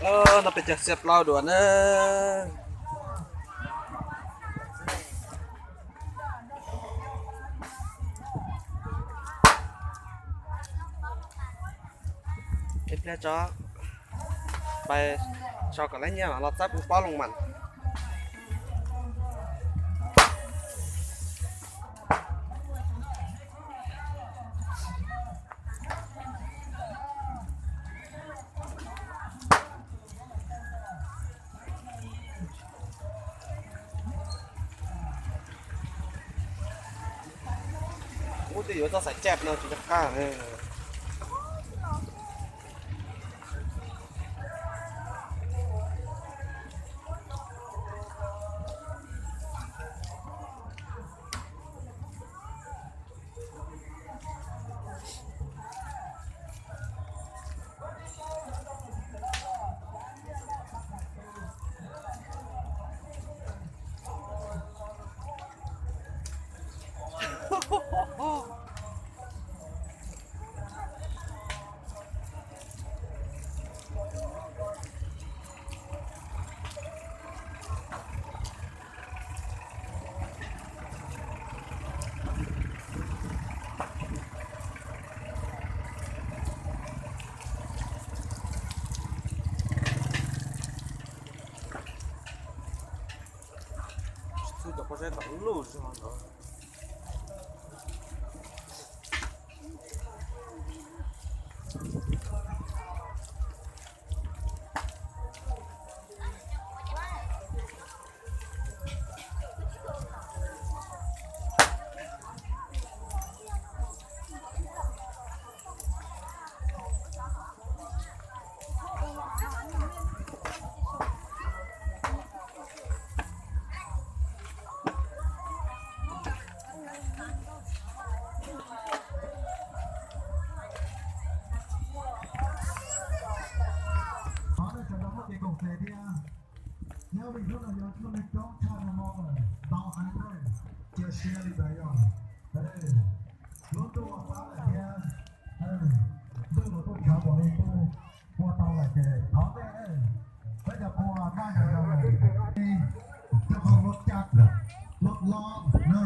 No peb cov xiab plaub dua na. Ib pliag tso, pais tso kom lab nyiaj los txawb pub pob loo mas. Ub, twb yuav txoj xaiv caj no tsis nco qab. Txhub cov pob zeb tom lub zog ntawd. Qhov no sawv daws muaj kev koom tes thiab. Nyob vim hnub no yog hnub neeg coob tshaj no no lawm, ntau heev na, cia siab li ntawd yog lub ntuj ua tau lawm thiab, ntuj los tuaj tshav npaum li ntuj ua tau lawm ces thov nej, peb cov qhua daj yog yog lawm, coj qhov lub caj lub lob na,